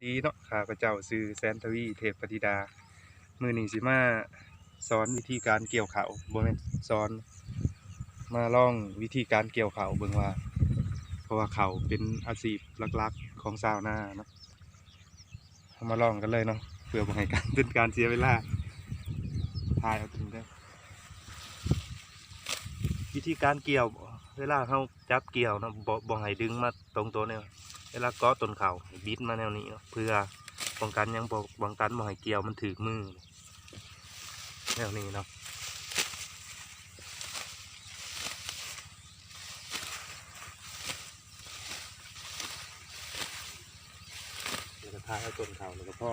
ດີເນາະ ຂ້າພະເຈົ້າຊື່ແສນທະວີ ເທບປະດິດາ ມື້ນີ້ຊິມາສອນວິທີການກ່ຽວເຂົ້າ ບໍ່ແມ່ນສອນ ມາລອງວິທີການກ່ຽວເຂົ້າເບິ່ງວ່າ ເພາະວ່າເຂົ້າເປັນອາຊີບຫຼັກໆຂອງຊາວນາເນາະ ເຮົາມາລອງກັນເລີຍເນາະ ເພື່ອບໍ່ໃຫ້ການ ເປັນການເສຍເວລາ ຖ່າຍເອົາຕົວນີ້ເດີ ວິທີການກ່ຽວ ເວລາເຮົາຈັບກ່ຽວເນາະ ບໍ່ ບໍ່ໃຫ້ດຶງມາ ຕົງໂຕນີ້ ເວລາເກາະຕົ້ນເຂົ້າ ບິດມາແນວນີ້ເນາະ ເພື່ອປ້ອງກັນຫຍັງ ປ້ອງກັນບໍ່ໃຫ້ກ່ຽວມັນຖືກມື ແນວນີ້ເນາະ ແລ້ວກໍຖ່າຍເອົາຕົ້ນເຂົ້າ ແລ້ວກໍພໍ